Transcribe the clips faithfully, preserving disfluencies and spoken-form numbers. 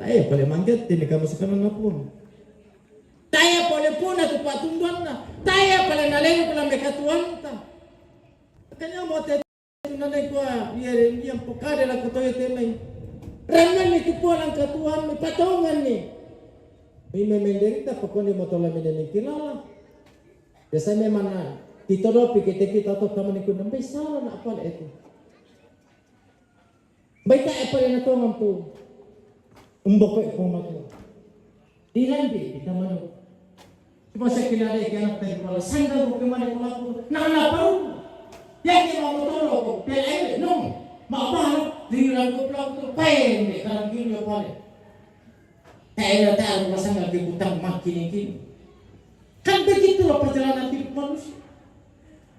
Tae pale manggette ne kamasukkananna Puang. Tae pale puna tu patunduanna. Tae pale nalele pale mai katuoanta. Makanya mo te nane kua, iya, iya pokade la kotoe temai. Rannani tu Puang katuoammi, patonganni. Mime menderita pokone motola mine nengkilala. Biasa memang na, kitodopi kete kita to kamani kuna, mbai sala na apale itu. Mbai tae pale na tongan tu. Umboko iko matu. Dilandi kita manu. Cuma saya kira ada yang anak tadi kalau sangga bukan mana kalau aku. Nah, nah, baru. Yang dia mau tolong aku. Pele, no. Mau baru. Di lagu pelaku tu. Pendek. Kalau gini apa ni? Tae na tae rumah sangga ke utang makin ini. Kan begitulah perjalanan hidup manusia.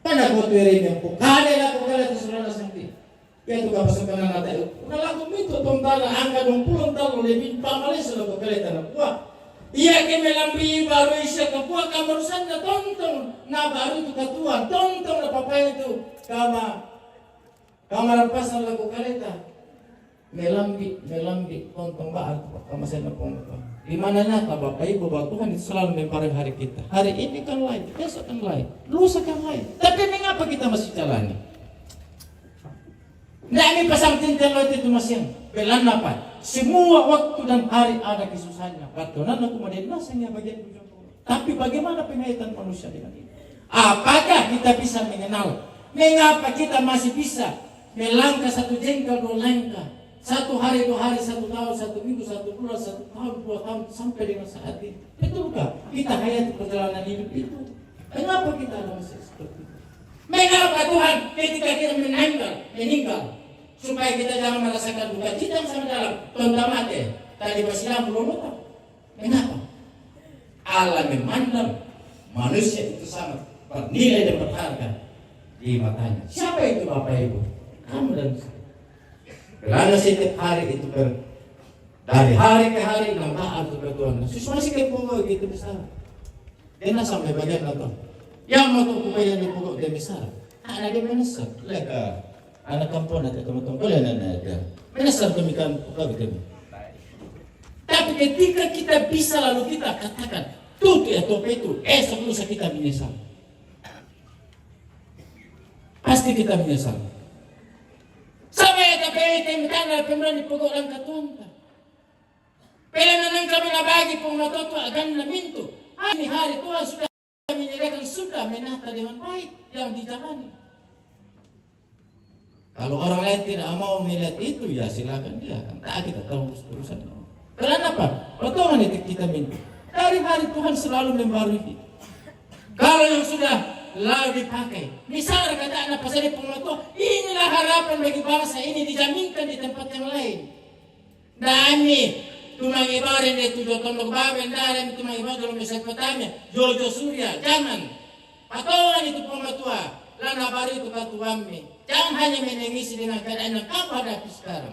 Pada waktu ini yang pokade la pokade tu saudara sakti. Iya tu kapasukkananna tae. Nalaku mitu tontana angka duang pulo tallu lebbi pamalessa lako kaleta nakua. Iya ke melambi baru isi kapua kamarusanna tontong na baru tu katuoa tontong na papae tu kama kamarampasan lako kaleta. Melambi, melambi tontong baru tu kamasenna Puang. Di mana nyata Bapak Ibu bahwa Tuhan itu selalu memperhari kita. Hari ini kan lain, besok kan lain, lusa kan lain. Tapi mengapa kita masih jalani? Ndak mi pasang tinta lo itu masih. Belanna apa? Semua waktu dan hari ada kesusahannya. Batonanna kemudian nasanya bagian ujung. Tapi bagaimana penghayatan manusia dengan ini? Apakah kita bisa mengenal? Mengapa kita masih bisa melangkah satu jengkal dua langkah? Satu hari, dua hari, satu tahun, satu minggu, satu bulan, satu tahun, dua tahun, sampai dengan saat ini. Betulkah kita hayati perjalanan hidup itu? Mengapa kita ada masih seperti itu? Mengapa Tuhan ketika kita meninggal, meninggal, supaya kita jangan merasakan duka cita yang sangat dalam, tonta mate, tadi basilang belum lupa. Mengapa? Allah memandang manusia itu sangat bernilai dan berharga di matanya. Siapa itu Bapak Ibu? Kamu dan saya. Karena setiap hari itu ber, dari hari ke hari nampak itu bertuhan. Sesuai sih kayak gitu besar. Dia sampai bagian apa? Yang mau tuh kupaya di pokok dia besar. Ada dia menyesal. Leka anak kampung ada teman-teman boleh nana ada. Menyesal kami kan pokok gitu. Tapi ketika kita bisa lalu kita katakan, tuh ya tope itu, eh sebelum kita menyesal. Pasti kita menyesal. Sampai tapi kita minta pemberani pokok langkah Tuhan. Pele na nang kami nabagi pung matoto aganna mintu. Ini hari Tuhan sudah menyediakan sudah menata dengan baik yang dijalani. Kalau orang lain tidak mau melihat itu, ya silakan dia. Kan tak kita tahu urusan. Karena apa? Potongan itu kita minta. Dari hari Tuhan selalu membarui. Kalau yang sudah lalu dipakai, misal kata anak pasal di pengelola, inilah harapan bagi bangsa ini dijaminkan di tempat yang lain. Nami tumang ibare ne tu jotondo babe ndare tumang ibare lo Mesopotamia, Jojo Suria, jangan. Patoa itu pematua, lana baru itu katuammi. Jangan hanya menangisi dengan keadaan yang kamu hadapi sekarang.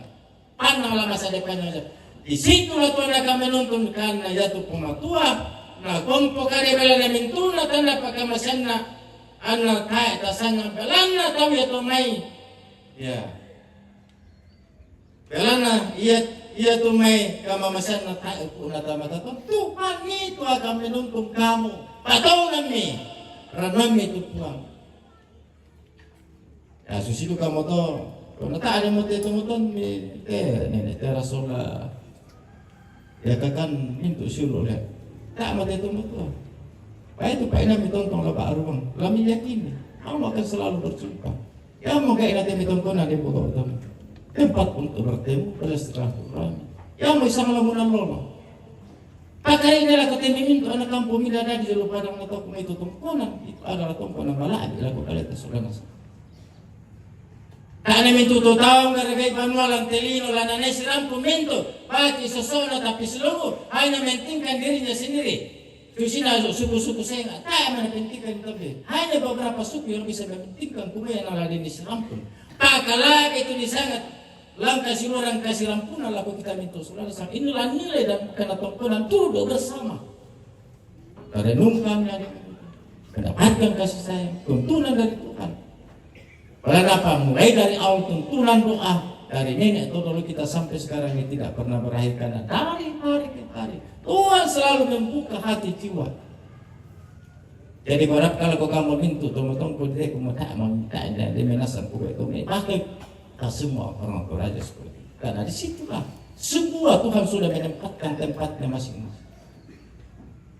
Pandanglah masa depannya. Di situlah Tuhan akan menuntun karena jatuh pematua. Nah, kompo kare bela na mintuna tanda pakamasanna. Anna tae tasanga belanna tau ya tomai. Ya. Belanna iya, iya tu mai kamamasanna tae ku na tamata Tuhan itu akan menuntun kamu. Pataunami, ranami tu Puang. Ya susi tu kamu to. Kona ta ada mo te tumuton mi te nene te rasola. Ya kakan mintu siulu le. Ta mo te tumuton. Pai tu pai nami tontong la baruang. Lami yakini. Kamu akan selalu berjumpa. Ya mau kayak nanti mitongkona di pokok utama. Tempat untuk bertemu, bersilaturahmi. Ya mau isang lamunan lolo. Pakare ini lah kete mimintu anak kampung ini ada di Jolo Padang atau kuma itu tongkonan. Itu adalah tongkonan malah bila kau kalian tersudah nasa. Tane mintu to taung garagai banua lantelino lanane sirampu mintu. Bati sosona tapi seluruh hanya mementingkan dirinya sendiri. Tusina suku-suku senga, tae mana pentingkan tapi hanya beberapa suku yang bisa mementingkan kumaya na ladeni sirampun. Pakalake itu di sangat langkah siluran kasirampuna lako kita minto saudara sang inilah nilai dan karena tontonan turu bersama. Renungkan ya, mendapatkan kasih sayang, tuntunan dari Tuhan. Berapa mulai dari awal tuntunan doa, Dari nenek atau dulu kita sampai sekarang ini tidak pernah berakhir, karena dari hari ke hari Tuhan selalu membuka hati jiwa. Jadi, ko rap kala ko kamu mintu, tunggu-tunggu, dia ko mau tak mau minta, dan dia menasam ko itu, bahkan tak semua orang ko raja seperti itu. Karena di situlah semua Tuhan sudah menempatkan tempatnya masing-masing.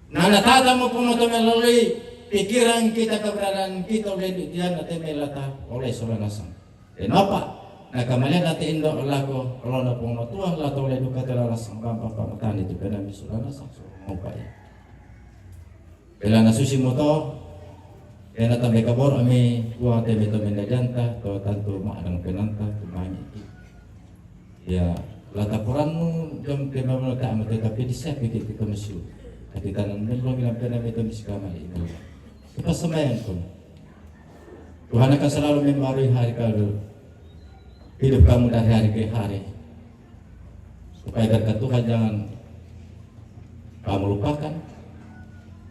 Nana tata mo pumoto melalui pikiran kita, keberadaan kita, oleh di dia na teme lata oleh sola nasang. Kenapa? Na kamalian ate indo lako, lo na pumotua lata oleh duka tela nasang bampa pamatani tu pena mi sola nasang so mo pa ya. Pela na susi moto, ena tambe kabor ami, tua teme to menda janta, to tantu ma adang penanta, tu mangi. Ya, lata koran nu jam kena mana tak mate, tapi di siapa kita kita masuk. Hati tanam dan lo bilang pernah itu di sekamar ini. Kita sembahyang pun. Tuhan akan selalu membarui hari kalau hidup kamu dari hari ke hari. Supaya berkat Tuhan jangan kamu lupakan.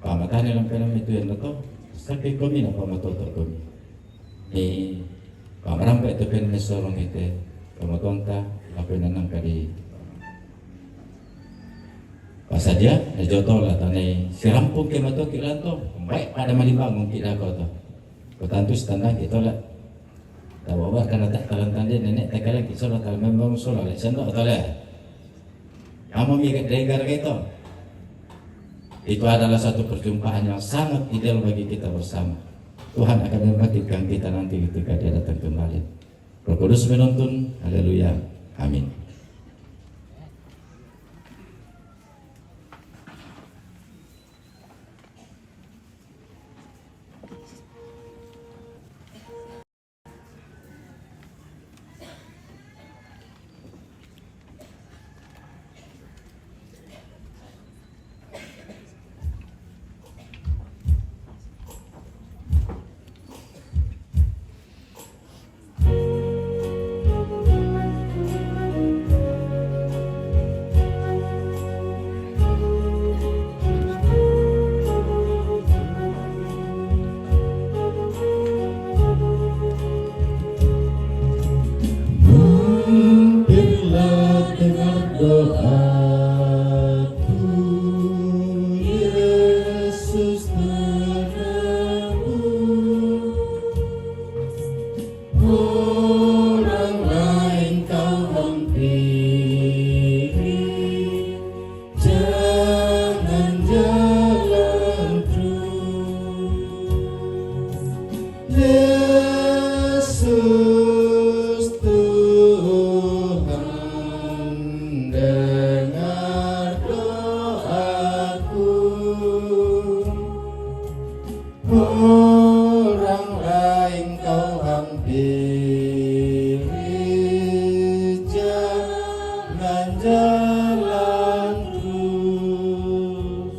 Pamatani lam pena itu yang betul. Sakit komi na pamatoto komi. Ni pamarampe tu pen mesorong ite pamatonta, apa nanang kadi pasadia na joto la tane sirampung ke matoki lanto, baik pada malibangun kita kota. Kotantu standar kita la. Tawa karena tak talan tande nenek takalan kita la, talan memang sola le sendo atau le. Kamu mikir dengar gitu. Itu adalah satu perjumpaan yang sangat ideal bagi kita bersama. Tuhan akan membangkitkan kita nanti ketika Dia datang kembali. Roh Kudus menuntun. Haleluya. Amin. Hampirlah dengar doaku, Yesus Tuhanku. Orang lain kau hampiri, jangan jalan terus. Yesus Tuhan, dengar doaku. Orang lain kau hampiri, jangan jalan terus.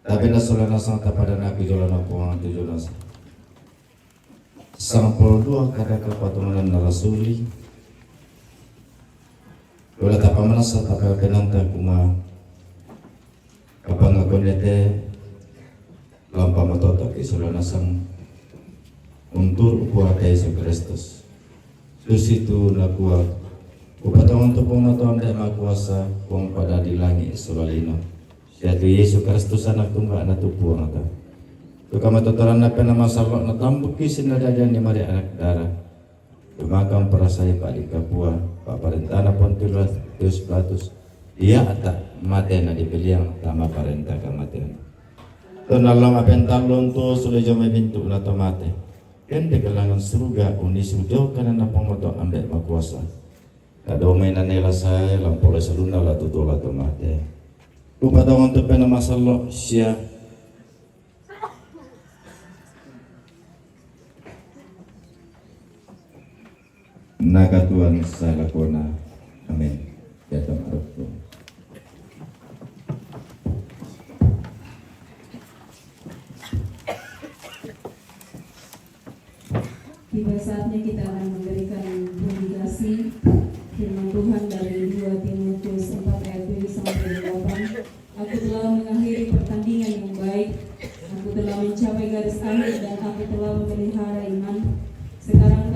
Tapi na sola nasang tapada na ku jola na puang tu jola sa. Sampul dua kada ka patumanan na rasuli. Wala tapa manasa taka kenanta kuma kapanga konete lampa matoto ki sola nasang untur ukua ka Yesus Kristus. Susi tu nakua, upatongan tupung na tonde makuasa, kuang pada di langi sola lino. Sia tu Yesus Kristus anak tunggal na tupuang ta. Tu kamatotoran na pena masalo na tambuki sinadadian ni Maria anak dara. Tumakang parasai pa di kapua, pa parentana Pontius Pilatus. Ia ta mate na di piliang tama parenta kamatean. Tu nalong apentalon tu sule jome bintu na tamate. Kende kalangan suruga uni sujo kana na pomoto ambe makuasa. Kado mai na nela sae lampole saluna la tutu la tamate. Upatongan tu pena masalo sia. Nakatuan salakona. Amin. Ya, tama. Tiba saatnya kita akan memberikan publikasi firman Tuhan dari dua Timotius empat ayat tujuh sampai delapan. Aku telah mengakhiri pertandingan yang baik, aku telah mencapai garis akhir, dan aku telah memelihara iman. Sekarang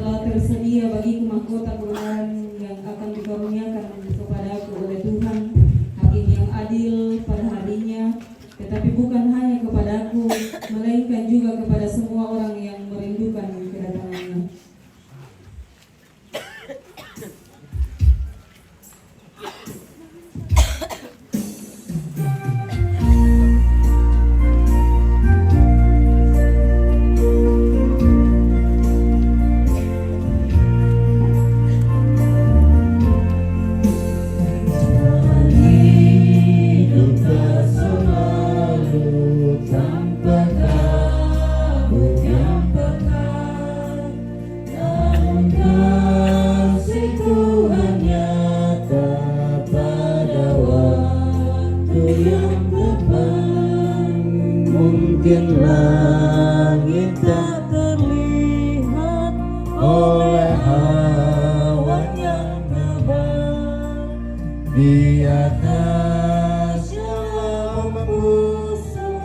Di atas jalan membusung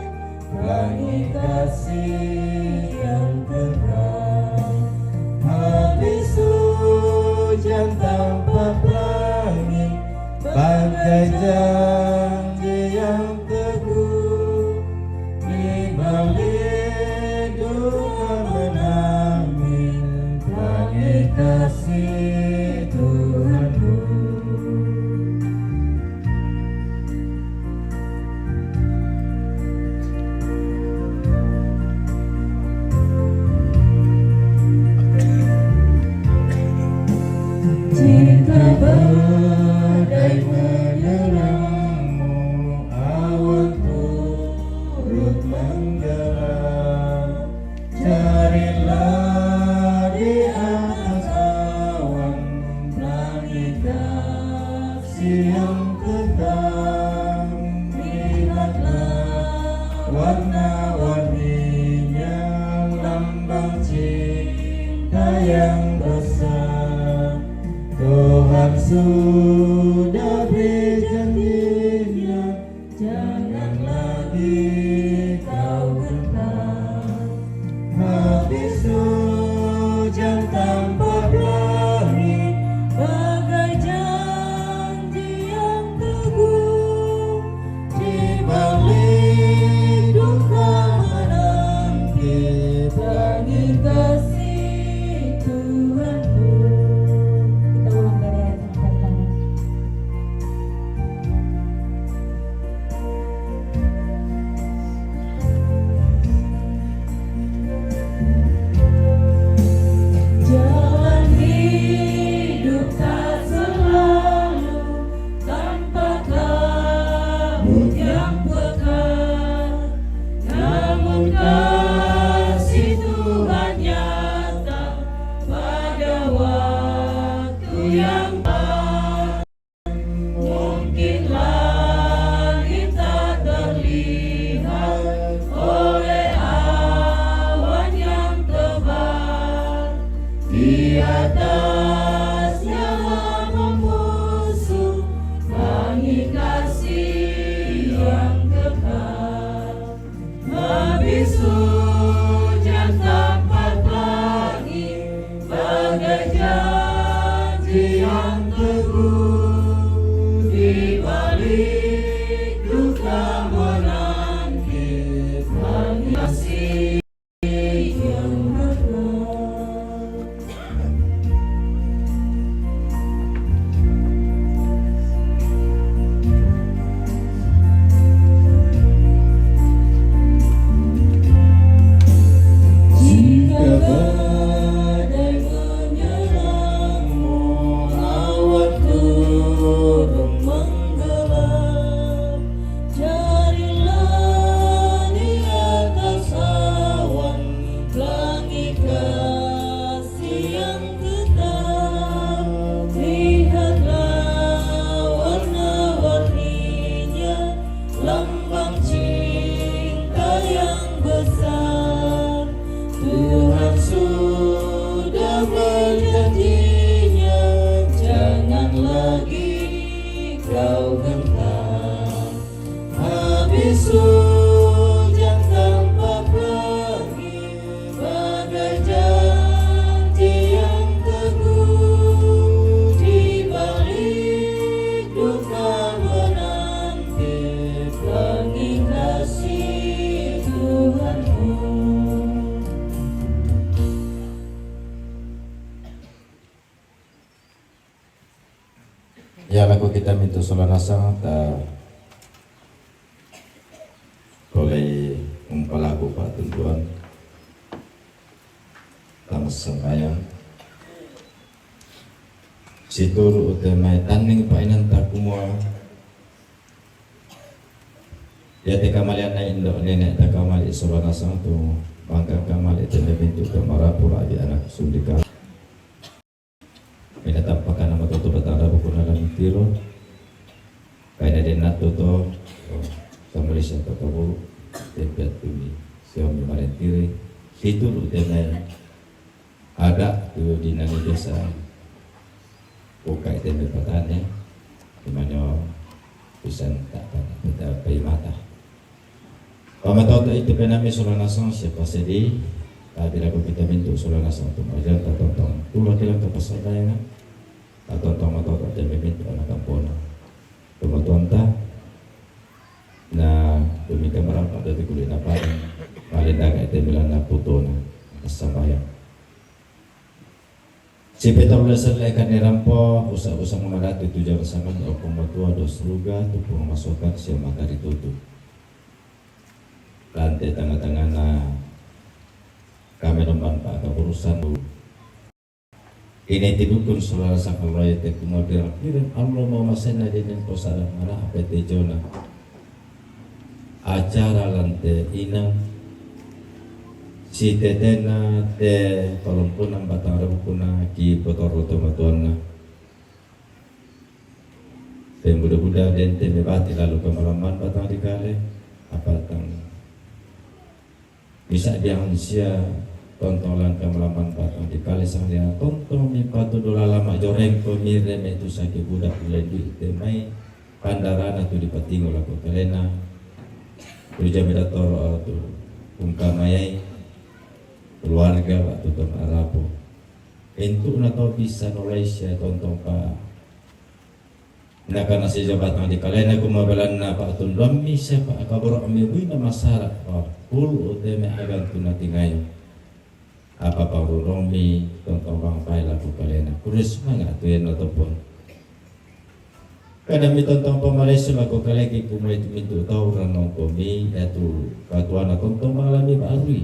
pelangi kasih yang kekal. Habis hujan tampak pelangi bagai janji yang teguh. Di balik duka menangis, pelangi kasih Tuhanku. Jika badai menyerangmu, awan turut menggelap, carilah di atas awan pelangi kasih yang kekal. Lihatlah warna-warninya, lambang cinta yang besar. Tuhan sudah beri janjinya, jangan lagi kau gentar. Habis hujan tampak pelangi bagai janji yang teguh. Di balik duka menanti pelangi kasih Tuhanku. Kita ulang dari ayat yang pertama. Jalan hidup tak selalu tampak kabut yang pekat, namun kasih Tuhan nyata pada waktu yang tepat. Mungkin langit tak terlihat oleh awan yang tebal, di atasnya membusung pelangi kasih yang kekal. Habis hujan tampak pelangi bagai janji yang teguh. Di balik duka menanti pelangi kasih yang kekal. Jika badai menyerangmu, awan turun menggelap, carilah di atas awan pelangi kasih yang tetap. Lihatlah warna-warninya, lambang cinta yang besar. Tuhan sudah berjanjinya, jangan lagi kau gentar. Habis hujan tampak pelangi bagai janji yang teguh. Di balik duka menanti pelangi kasih Tuhanku. Ya, laku kita minta sola nasang, ta boleh umpalaku patuntuan. Tama sambayang. Situru utemai tanding painan takumua. Ya, te kamalian nai indo nene ta kamali sola nasang tu bangka kamali tende bintu ta marapu abi anak sundika. Mina tampakana matoto batara bukuna lami tiro. Kaina denatu to, oh, samulisa to kabu, tempe tumi, siomi marentiri, situ lu teme ada tu di nani desa. Ukai teme patane. Manyo pisan ta' ta' ta' pay mata. Pamatoto' iti pinami sola nasang siya pasedi, tabi' la ko kita mintu' sola nasang tu' majan tatontong. Tuwa kilang kapasadayan, tatontong matoto' ti mimintu' anak ampona. Tumatuan ta, na tumika marampa dati kuli na padang, malindaga iti milan na putuna, kasabayan. Si Petro Lasal ay kanirampo, usa-usa nga madatu tu jamasangan o pamatuwa do suruga, tu pamasukan siya makaritutu. Lante tanga-tanga na kami naman pa kaburusan. Ini tidukun saudara sakaloy te kumabirang-birang Allah mamasen na dinin po sa anak mana apa te Jonah. Acara lante inang si tetena te palumpunan batang rabu kuna ki potoro tumatuan na. Pembuda-buda den te mebati lalu kemalaman batang di kale apatang bisa diangan siya tontong lang kemalaman batang di kale sang dia tontong mi patu dola lama joreng ko mire me tu saki budak ulai di te mai pandarana tu di patingo lako kalena. Tuja meda toro tu ungkamayai keluarga waktu tong arapo. Entu' na tau bisa nolai siya tontong pa. Nakana siya batang di kalena kumabalan na pa tunduan mi siya pa kaboro' mi buwi na masara' pa pulu' te me agan tu natingayo. Apa parurong mi tontong bang pay lako kalena. Kuris mana tu yan na topon. Kada mi tontong pamaleso lako kaleki kumay tu mintu' tau ranong komi yatu katuana tontong bang lami barui.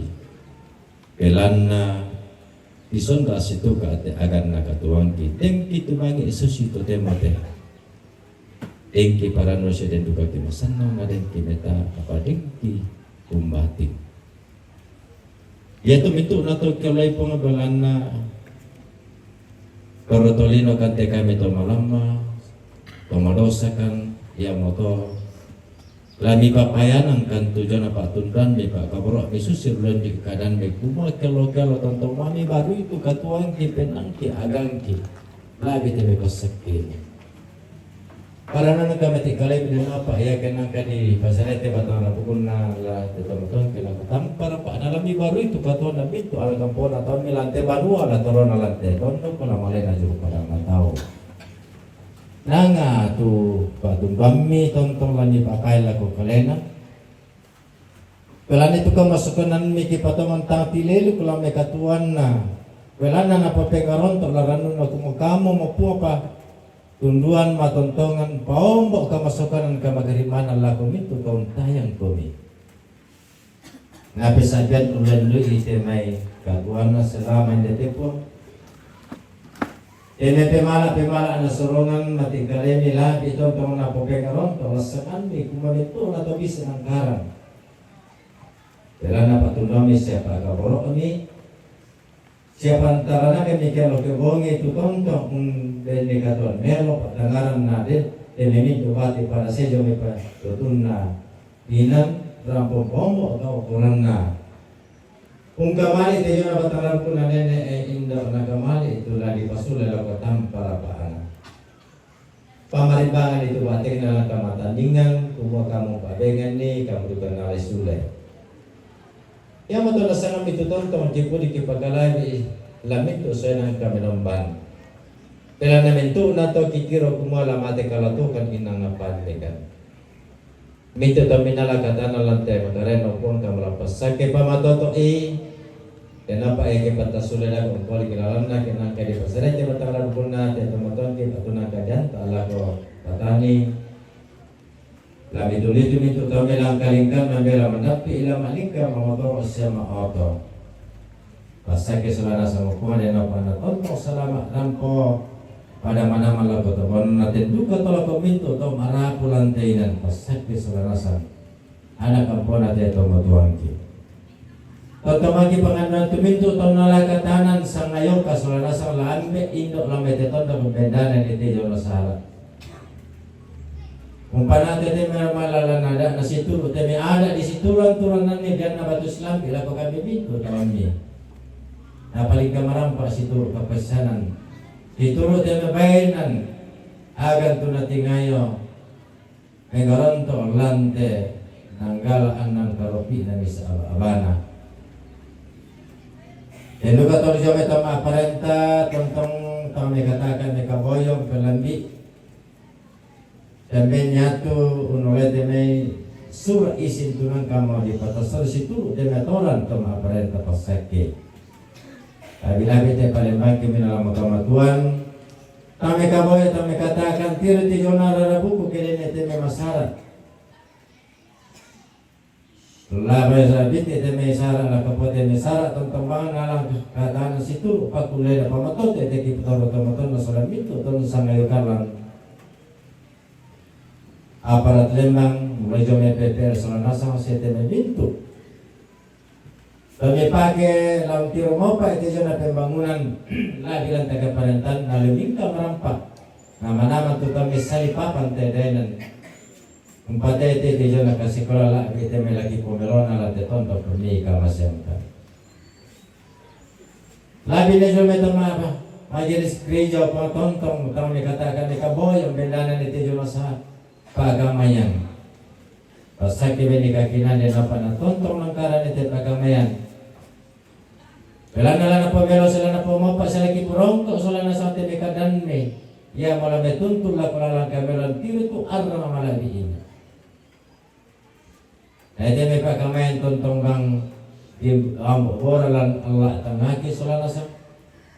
Pelanna isonda situ ka ate agan na katuangki. Dengki tumangi iso situ temote. Dengki parano siya den duka ki masanang na dengki meta apa dengki kumbating. Yatu mintu' na to kalay pangabalanna. Karotolino kan te kami to malamma, to madosa kan, iya moto. Lami papayanang kan tujuan apa tundan mi pa kaboro' mi susir lon di kadan mi kuma kelo-kelo tontong mami baru itu katuangki penangki agangki. Labi te mi pasakkini. Parana na kami ti kalai bini napa iya kenang kadi pasarete batang rapukunna la te tontong kila tampar pa na lami baru itu katuan na pintu ala kampona tau mi lante banua la torona lante tontong kuna malena juru padang na tau. Nanga tu patunduan mi tontong lami pakai lako kalena. Pelani tu kamasukanan mi kipatongan tang tilelu kula me katuanna. Pelana na papengaronto' la ranunna kumu kamo mapuo pa tunduan matontongan paombo' kamasukanan kamagarimanan lako mintu' tau tayang komi. Na pesabian ulan lu ite mai katuanna selama inde tepo. Ene pemala-pemala na sorongan mati kalemi labi tontong na papengaronto' lasakan mi kumabetul atau bisa nangkaran. Pelana patundomi siapa kaboro'mi, siapa antarana kami kelo kebongi tu tontong un bende katuan melo patangaran na de, dene mintu bati pada sejo mi pa tutunna inan rampo bombo atau ukuranna. Ungkamali te yona batang rampuna nene e indo na kamali itu lagi pasule lako tampara paana. Pamarimbangan itu bating na kamatandingan, kumua kamu pabengan ni, kamu duka nalai sule. Iya moto na sanga mitu tontong kipudi kipakalai di lamintu soenang kami nomban. Pelana mintu na to kikiro kumua lamate kalatukan inang napan mekan. Mintu to minala katana lante makareno pun kamu lapas sake pamatoto i. Kenapa eke patasule dago engkoli kilalanna kenangka di pasarete batang rampuna te tomatonti patunangka janta lako patani. Lami tulitu mintu kami langkalingkan mambela mandapi ila malingka mamotoro siama oto. Pasake solana sama kuha dena pana tontong salama rampo pada mana mala kota bona tenduka tolako mintu to marapu lantainan pasake solana sama. Anak ampona te tomatuangki. Totomaki panganuan tumintu' tau nalakatanan sangayo ka sola nasang lambe indo' lambe te tonda pembendanan ite jolo sala. Umpana te te mera malala nada na situru' te me ada di situran-turan nanni dianna batu silambi lako kami bintu tawanni. Na paling kamarampa situru' kapassanan. Situru' te me bainan. Agan tu natingayo, megaronto lante nanggala anang karopi na misa aba-abana. Tenduka tolu jome tama aparenta, tontong tama mekatakan mekaboyong pelambi. Tembe nyatu unolete mei sura isin tunang kama di patasar situlu deme atoran tama aparenta pasake. Labi-labi te palembangke minalama kama Tuan, tame kaboya, tame katakan tiru ti jona rara buku kede ne teme masara. Laba sa biti teme sara, la kapote me sara, tontong bangan alang katakan situ, pakuleda pamatote, te kiputoro tomaton na sola mitu, ton sangayo kalan. Aparat lembang, mulai jome P P R sola nasang, sete me bintu. Kami pake laung tiro mopa ite jona pembangunan, la bilang taka parentan, na lumingka marampa. Nama-nama tu kami sali papan te dainan. Umpate ite ite jona kasikola la ite me laki pomelona la te tonto kami kama semka. Labi ne jome tama apa? Majelis gereja apa tontong, tama me katakan ne kaboy, yang bendana ne te jona sa pagamayan. Pasake beni kakinan de napa na tontong nangkara ne te pagamayan. Pelana lana pomelo selana pomopa selaki purongko solana sate me kadan me. Ia mola me tuntu la kolalan kamelan tiru tu arang malabi ini. Na ite me pagamayan tontong bang di ambo boralan Allah tangaki solana sa.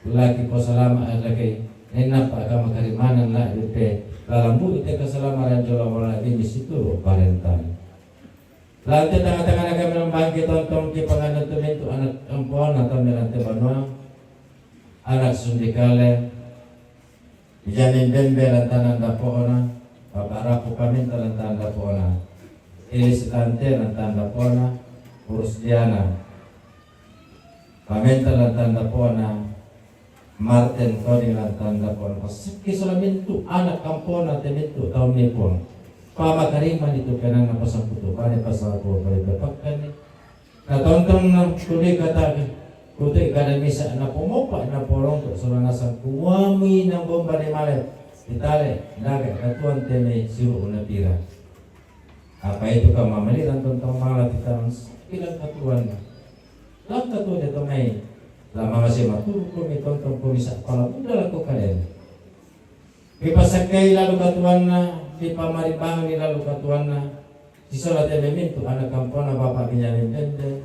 Laki po salama laki. Nenapa kama karimanan la dupe. Lalambu ite kasalamaran jola mola di misitu parentan. Lante tanga-tanga na kami bangke tontong ki pangana tumintu anak ampona tame lante banua. Anak sundikale. Jamin bembe lantanan dapona. Bapak rapu paminta lantanan dapona. Ilis lante lantanan dapona. Urus diana. Paminta lantanan dapona. Martin Tony lantanan dapona. Pasiki sola mintu anak kampona te mintu taun ni puang. Pama karima ni tu kenang na pasang putu pane pasang aku boleh bepakkan ni. Na tontong na kuli kata kutu kada misa na pomopa na porongko sola nasang kuami na bomba de male. Itale daga katuan teme siru una pira. Apa itu ka mamali dan tontong mala titang bilang katuan. Lang katuan de tomai. Lama masih maturu kumi tontong kumi sa pala muda lako kalen. Dipasakai lalu katuanna, dipamaribangi lalu katuanna. Sisola te memintu anak kampona Bapak Benyamin Dende.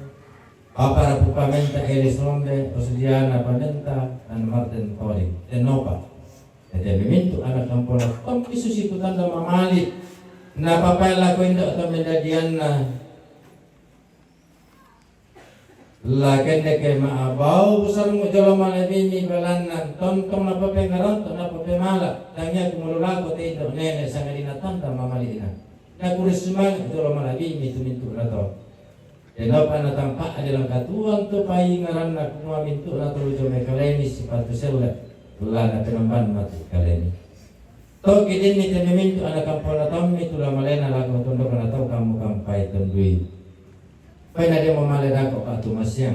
Bapak rapu pamenta Elis Rombe, Osdiana pamenta, dan Martin Toli. Tenopa. Te memintu anak kampona, tom isu situ tanda mamali. Na papai lako indo atau mendadianna. Lakende ke ma abau busar mu jolo malabimi balanna, tontong na pape ngaronto na pape mala, tangia ku mululako te indo nene sangadina tanda mamalina. Na kuris semangat jolo malabimi tumintu na to. Denopa na tampa adi langkatuan tu pai ngaranna kumua mintu na tolu jome kaleni sipatu selle, lana penamban mati kaleni. Toki dinni te memintu anak kampona tommi tula malena lako tondok na tau kamu kampai tondui. Paina de mamale dako ka tu masiang.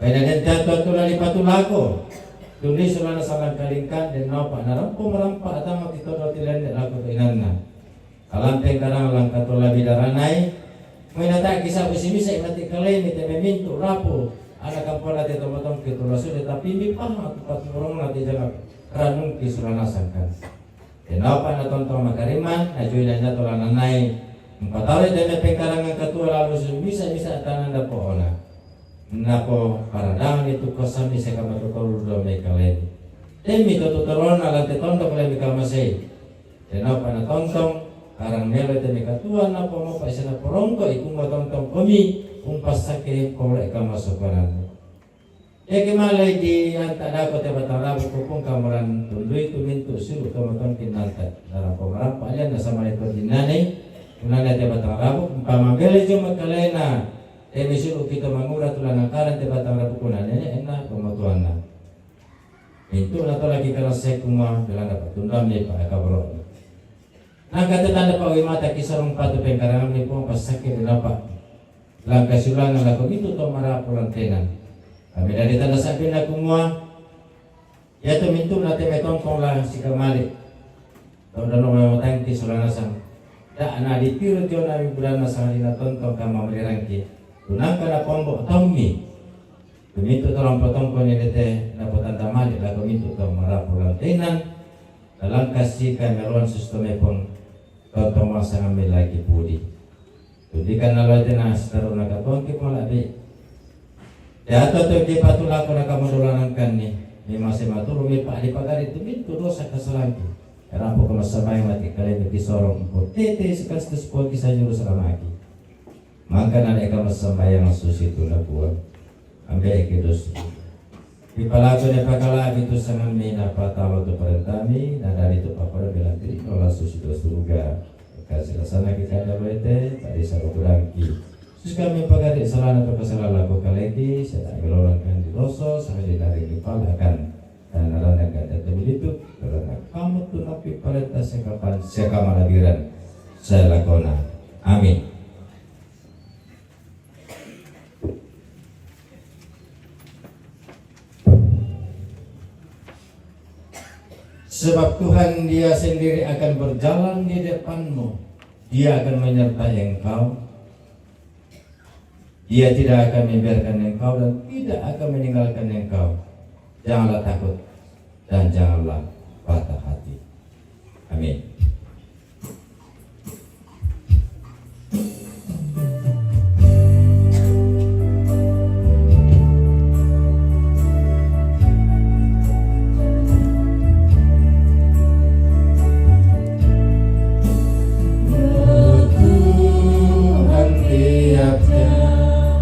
Paina de tatu tula lipatu lako. Tuli sulana salang kalingkan de nau pa narampo marampa atama titodo tilende lako tu inanna. Kalampe karang langka tola bidaranai. Maina ta kisa busi misa imati kalai mi te memintu rapu. Anak kampona te tomotong ke tula sude tapi mi pahang aku paturong na te jangap ranung ke sulana sangkan. Tenapa na tontong makariman, na jui na nyato la nanai. Mpatau te na pengkarangan katua lalu su misa-misa tananda po ona. Napo paradang ni tu kosan ni seka matutolu do me kaleni. Temi to tutorona la te tontong le mi kamasei. Tenapa na tontong, karang melo te me katua napo mo pa isana porongko iku mo tontong komi, umpas sake kole kamasokonan. Eke malai di anta dako te batang rabu kupung kamuran tundui tumintu siru tomaton kinanta. Dalam pemerang palian na sama itu dinane, kunane te batang rabu, umpama bele jo makalena, te misiru kita mangura tulana karan te batang rabu kunane, ena pematuanna. Mintu na tola kikala sekuma, belanda patundam de pa kabro. Nangka te tanda pa wimata kisarung patu pengkarangan ni pong pasake de napa. Langka sulana lako mitu to marapu lantenan. Kami dari tanda sampe na kumua. Ya to mintu na te me tontong la sika male. Tau dano mai matangki sola nasang. Da' na ditiro tio nami bulanna sangadinna tontong kamma marirangki. Tunangka na pombo tommi. Tumintu tolong potongko ni dete na potanda mali lako mintu tong marapu lantainan. Nalangkasi kami ruan susto mepong. Tontong masangammi lagi pudi. Tudikan nalai tena sitaruna katuangki pun labi. Teato toki patulako nakamudulanangkanni. Mimase maturu mipa di pagari tumintu dosa kasalangki. Karampo ko massambayang mati kalai mati sorong ko tete Yesus Kristus poki sanjuru salamaki. Mangka nalai ka massambayang susi tu nabuang. Ambe eke dosa. Pipalaku ne pakalabi tu sangammi na patalo tu parentami na dari tu paparo bilang tiri nola susi tu surga. Kasih rasana kita ada bete tadi sama kurangki. Sus kami pagari salana tu kasala laku kaleki saya tak gelorangkan di dosa saya di dari dipalakan. Dan narana gada tu begitu karena kamu tu napi parenta sekapan sekamalabiran. Saya lakona. Amin. Sebab Tuhan Dia sendiri akan berjalan di depanmu. Dia akan menyertai engkau. Dia tidak akan membiarkan engkau dan tidak akan meninggalkan engkau. Janganlah takut dan janganlah patah hati. Amin. Tuhan tiap jam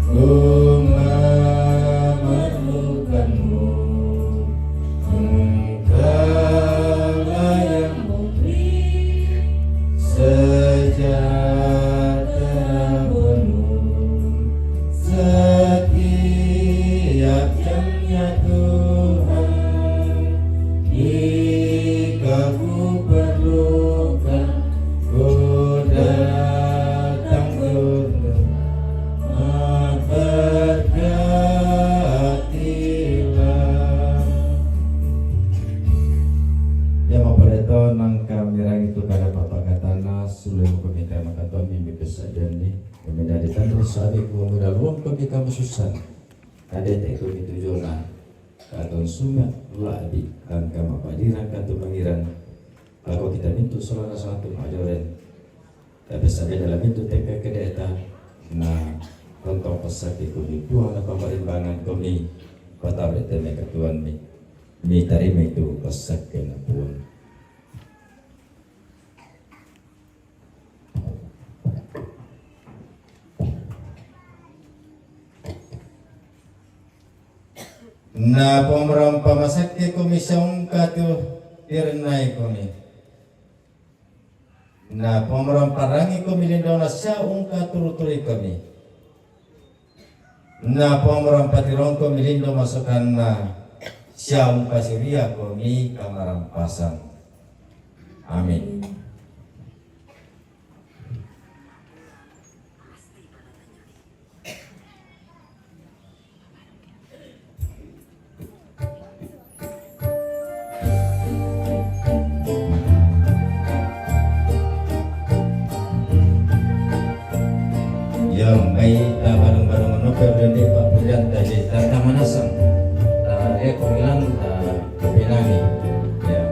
ku memerlukanmu. Engkaulah yang memberi sejahtera penuh setiap jamnya Tuhan. Jika ku perlukan, ku datang untuk memberkatilah. Ya mapareto nangka mirangi tu kada papakatana suluh ko minta makatoni mi pesajanni. Menjadi tanah sabi ku mendaluang ko mi kamu susan. Kadete ku mi tujona. Katon suma labi angka mapadirang katu mangiran. Lako kita mintu solana satu majoren. Tapi sabe dalam itu tengka kedeta na tontong pasaki kumi puang na pamarimbangan kumi patabe teme katuan mi. Mi tarima itu pasaki na puang. Na pomorompa masake komi saungka tu tirnai komi. Na pomorompa rangi komi lindona saungka turuturi komi. Na pomorompa tirongko milindo masokanna saungka siria komi kamarampasan. Amin. Yang baik tak bareng-bareng menopel dan depak pujanta jadi tata manasang. Tak ada komilan tak kepinani. Ya.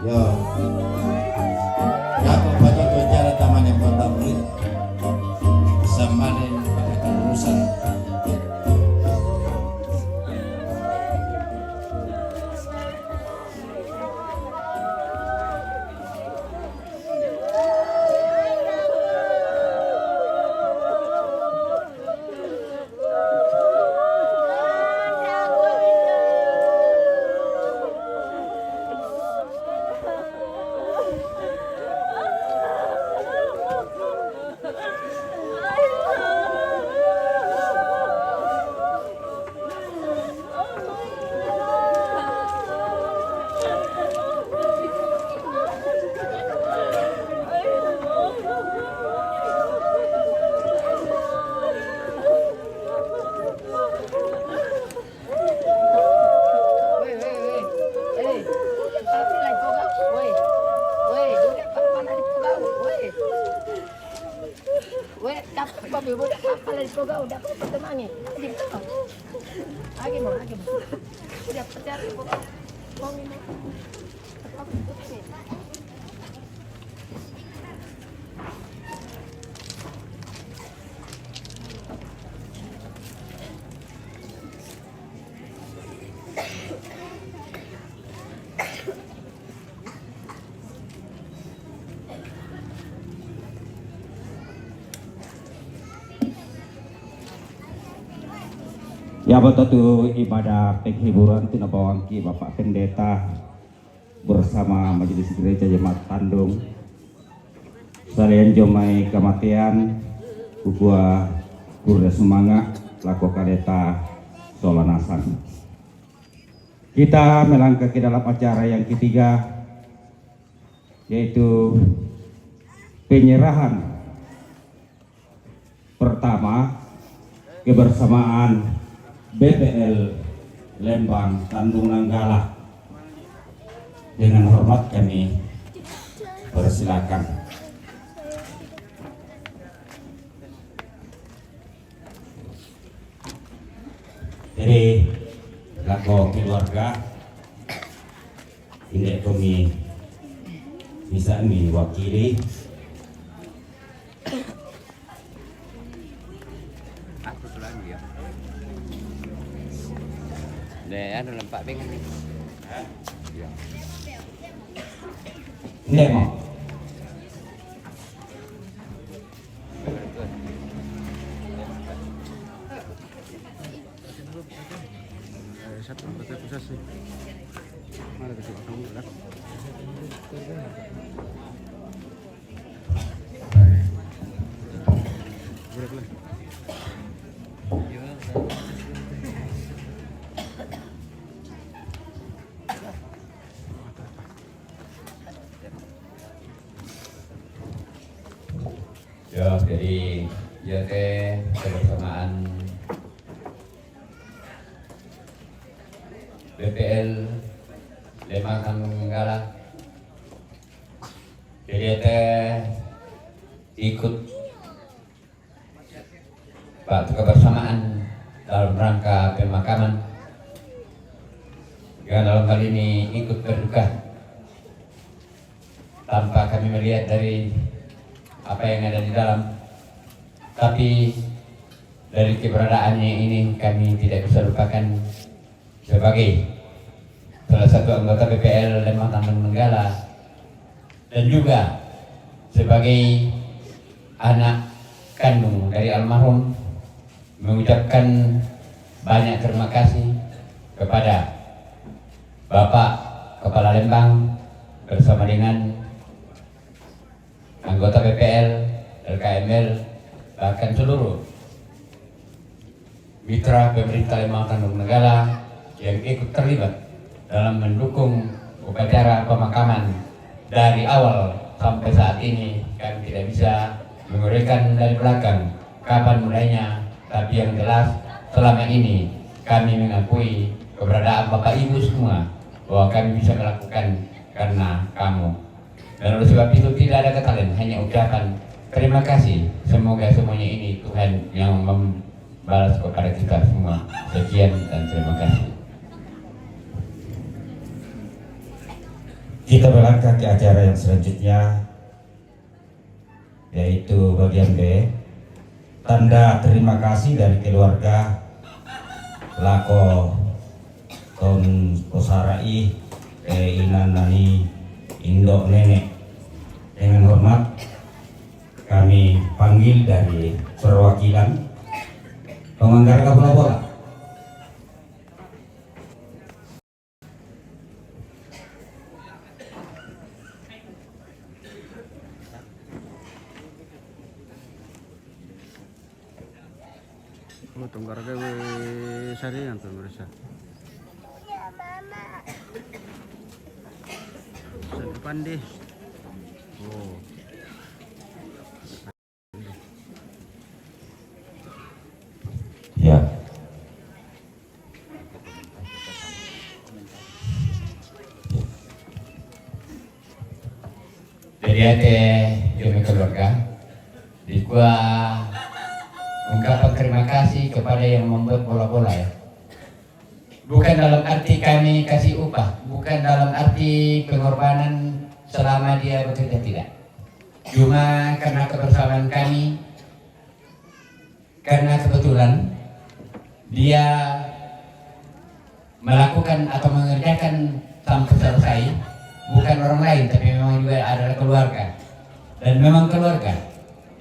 Yo. Jago pada bicara taman yang pertama. Sama dengan urusan. Weh, dapat apa, Bibu? Dapat apa lagi kau, kau? Dapat apa temangi? Lagi kau. Lagi mau, lagi mau. Udah pecah, Bibu. Kau ini. Apa, Bibu, ini? Ya, betul tu ibadah penghiburan tu nak bawang ki Bapak Pendeta bersama Majelis Gereja Jemaat Tandung. Salian jomai kematian, kukua Kurda Sumanga, lako kareta Sola Nasang. Kita melangkah ke dalam acara yang ketiga, yaitu penyerahan pertama kebersamaan B P L Lembang Tanjung Nanggala. Dengan hormat kami persilakan. Jadi, lako keluarga, indak kami bisa mewakili Anu lempak dengan ni. Nggih, Mak. Eh, satu, satu, satu. Mana tu? Ya, jadi ya ke kebersamaan B P L Lembang Tanjung Nanggala. Jadi ya ke ikut waktu kebersamaan dalam rangka pemakaman, yang dalam hal ini ikut berduka tanpa kami melihat dari apa yang ada di dalam. Tapi dari keberadaannya ini kami tidak bisa lupakan sebagai salah satu anggota B P L Lembang Tanjung Nanggala dan juga sebagai anak kandung dari almarhum, mengucapkan banyak terima kasih kepada Bapak Kepala Lembang bersama dengan anggota B P L, L K M L, bahkan seluruh mitra pemerintah Lembang Tanjung Nanggala yang ikut terlibat dalam mendukung upacara pemakaman dari awal sampai saat ini. Kami tidak bisa menguraikan dari belakang kapan mulainya, tapi yang jelas selama ini kami mengakui keberadaan Bapak Ibu semua, bahwa kami bisa melakukan karena kamu. Dan oleh sebab itu tidak ada kata lain, hanya ucapan terima kasih. Semoga semuanya ini Tuhan yang membalas kepada kita semua. Sekian dan terima kasih. Kita berlangkah ke acara yang selanjutnya, yaitu bagian B, tanda terima kasih dari keluarga lako ton osara i, eh, inan nani, indo nenek. Dengan hormat kami panggil dari perwakilan pemanggar kapula bola. Oh, tunggar gawe saringan, pemirsa. Sandi pandi. Oh. Ya. Jadi ate, demi keluarga, dikua ungkapan terima kasih kepada yang membuat bola-bola, ya. Bukan dalam arti kami kasih upah, bukan dalam arti pengorbanan selama dia bekerja, tidak. Cuma karena kebersamaan kami, karena kebetulan dia melakukan atau mengerjakan sampai selesai, bukan orang lain, tapi memang juga adalah keluarga. Dan memang keluarga.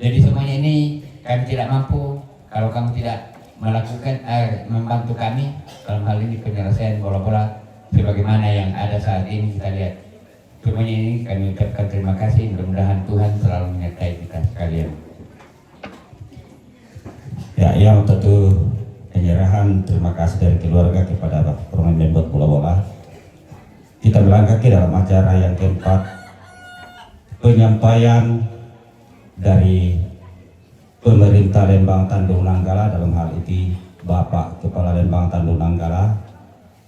Jadi semuanya ini kami tidak mampu kalau kamu tidak melakukan, eh, membantu kami dalam hal ini penyelesaian bola-bola sebagaimana yang ada saat ini kita lihat. Semuanya ini kami ucapkan terima kasih. Mudah-mudahan Tuhan selalu menyertai kita sekalian. Ya, yang tentu penyerahan terima kasih dari keluarga kepada Bapak Permen Membuat Bola-Bola. Kita melangkah ke dalam acara yang keempat, penyampaian dari pemerintah Lembang Tanjung Nanggala, dalam hal ini Bapak Kepala Lembang Tanjung Nanggala.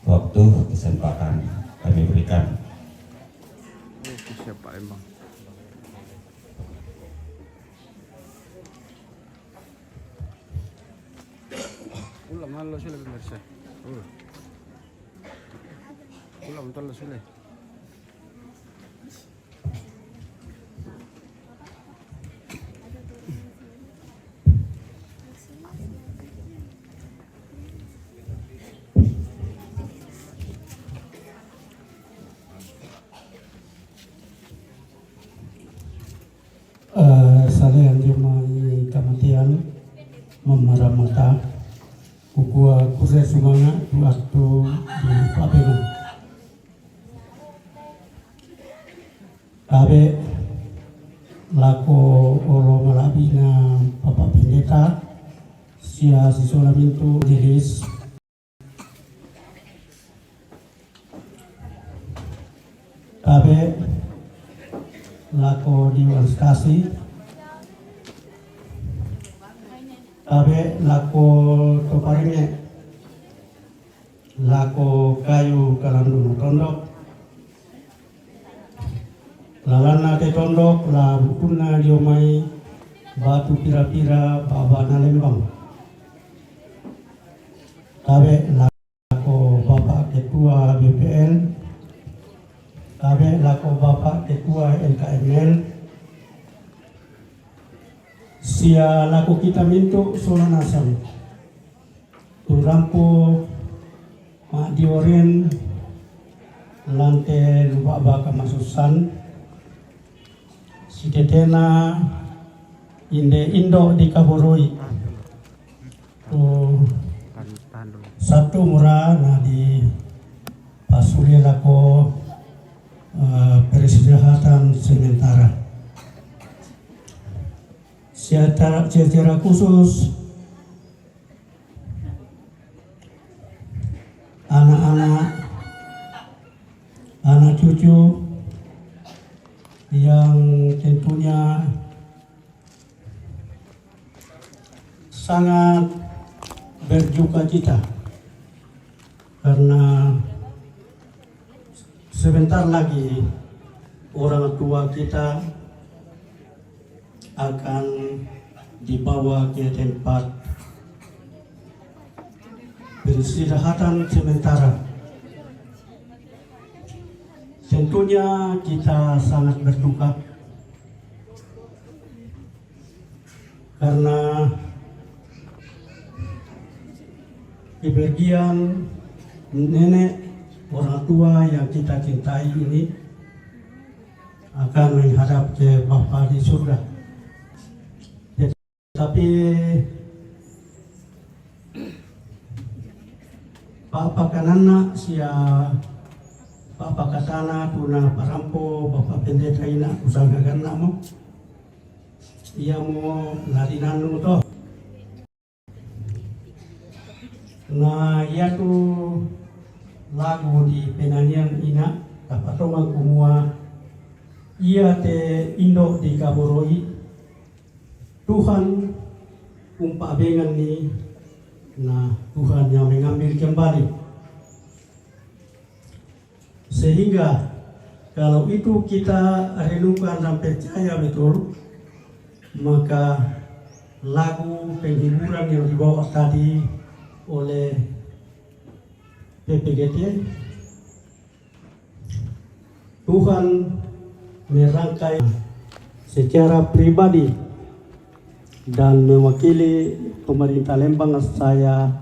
Waktu kesempatan kami berikan. Oke, siap, Pak Lembang. Ulang malu sudah, pemirsa. Uh. Ulang malu sudah. yang dia mai kamatian mamaramata. Kukua kuse sumanga' tu waktu di pabengan. Tabe' lako olo mala'bina Bapak Pendeta, sia si sola mintu' majelis. Tabe' lako Dewan Stasi. Tabe' lako to paringe'. Lako kayu kalanduna tondok. Lalanna te tondok la bukunna dio mai batu pira-pira babana lembang. Tabe' lako Bapak Ketua B P L, tabe' lako Bapak Ketua L K M L, sia lako kita mintu' sola nasang. Tu rampo ma'dioren lan te luba'ba kamasussan, sitetena inde indo' dikaboroi. Tu sattu mura na dipasuli lako, eh, peristirahatan sementara. Secara, secara khusus anak-anak, anak cucu yang tentunya sangat berduka cita karena sebentar lagi orang tua kita akan dibawa ke tempat peristirahatan sementara. Tentunya kita sangat berduka karena kepergian nenek orang tua yang kita cintai ini akan menghadap ke Bapa di surga. Tetapi pa'pakananna sia pa'pakatana tu naparampo Bapa Pendeta ina' kusangaganna'mo, iamo lalinannu to. Na iatu lagu dipenanian ina', tapatongan kumua, ia te indo' dikaboroi, Tuhan umpa'benganni, na Tuhan yang mengambil kembali. Sehingga kalau itu kita renungkan dan percaya betul, maka lagu penghiburan yang dibawa tadi oleh P P G T, Tuhan merangkai secara pribadi dan mewakili pemerintah Lembang, saya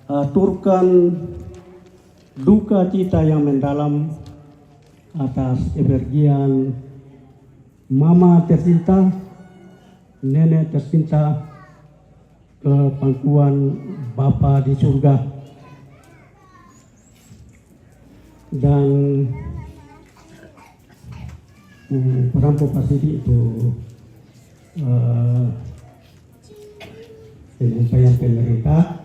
aturkan duka cita yang mendalam atas kepergian mama tercinta, nenek tercinta, ke pangkuan Bapa di surga. Dan, mm, parampo pasidi tu, eh, penyampaian pemerintah.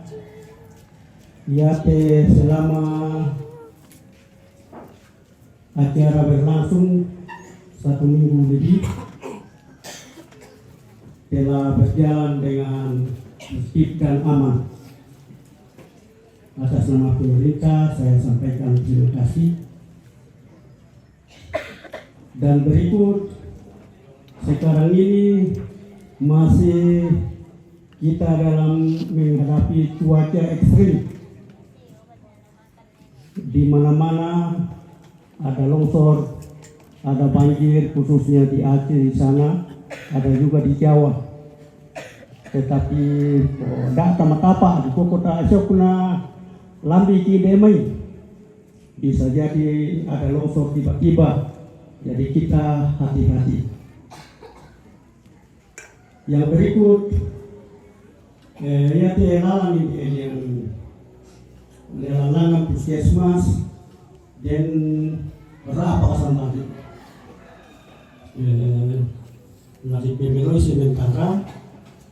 Ia te selama acara berlangsung satu minggu lebih telah berjalan dengan tertib dan aman. Atas nama pemerintah, saya sampaikan terima kasih. Dan berikut, sekarang ini masih kita dalam menghadapi cuaca ekstrim. Di mana-mana ada longsor, ada banjir, khususnya di Aceh di sana, ada juga di Jawa. Tetapi, oh, data matapa di kota Aceh kuna lambi ki demai. Bisa jadi ada longsor tiba-tiba. Jadi kita hati-hati. Yang berikut, eh, ya, te lalan ini, eh, yang lalan puskesmas dan berapa kasan tadi. Eh, lagi pemilih sementara,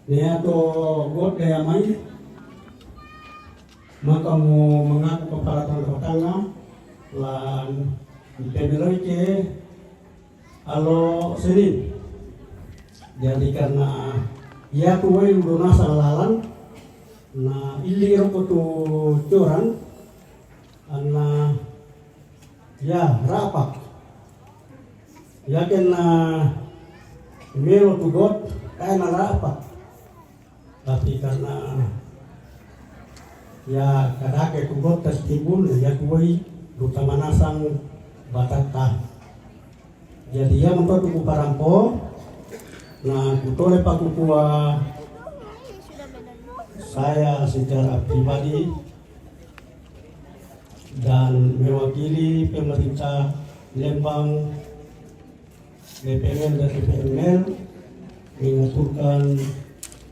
ya, to got daya mai, maka mau mengaku kepala tangga-tangga, lan pemilih ke alo Senin. Jadi karena ya tuai udah nasa lalan, na ili roko tu coran, na ya rapak. Ya kena melo tu got, kayak na rapak. Tapi karena ya kadake tu got tas timbul, ya tuai duta manasang batata. Jadi ya mentotu ku parampo, na kutole pakukua saya secara pribadi dan mewakili pemerintah Lembang, D P M L dan D P M L mengaturkan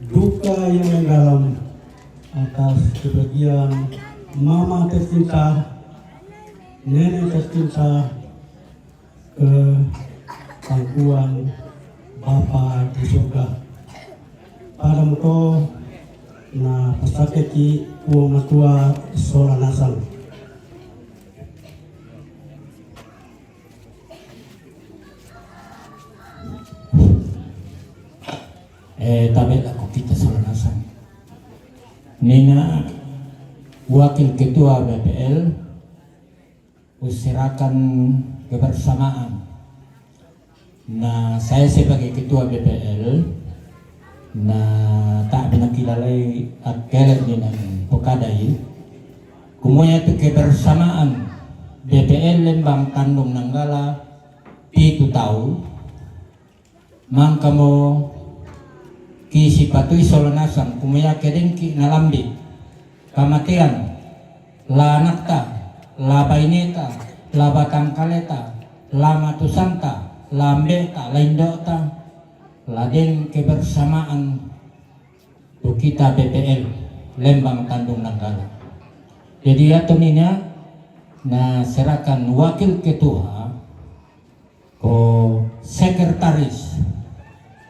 duka yang mendalam atas kepergian mama tercinta, nenek tercinta, ke pangkuan Bapa di surga. Pada muto na pasake ki kuo matua sola nasang. Eh, tabe lako kita sola nasang. Nina wakil ketua B P L, usirakan kebersamaan. Nah, saya sebagai ketua B P L, nah, tak binakilalai akele ni nang pokadai. Kumuya tu kebersamaan B P L Lembang Tandung Nanggala pitu tau, mangkamo ki sipatui sola nasang, kumuya kedengki nalambi kamatean, la anakta, la baineta, la batangkaleta, la matusanta, la ambeta, la indota, la den kebersamaan tu kita B P L Lembang Tandung Nanggala. Jadi ya tonina na serahkan wakil ketua ko sekretaris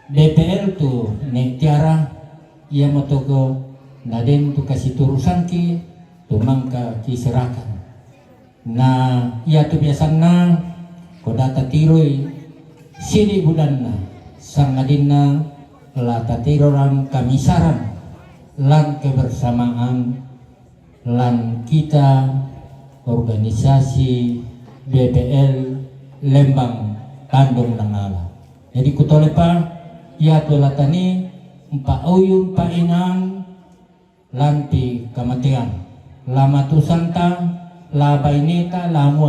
B P L tu ne Tiara, ia motoko na den tu kasi turusan ki tu mangka ki serahkan. Na ia tu biasanna ko data tiroi sidi budanna sangadinna la tatiroran kamisaran lan kebersamaan lan kita organisasi B P L Lembang Tandung Nanggala. Jadi kutolepa ia tu latani mpa uyu mpa inang lanti kamatean, la matusanta, la baineta, la mua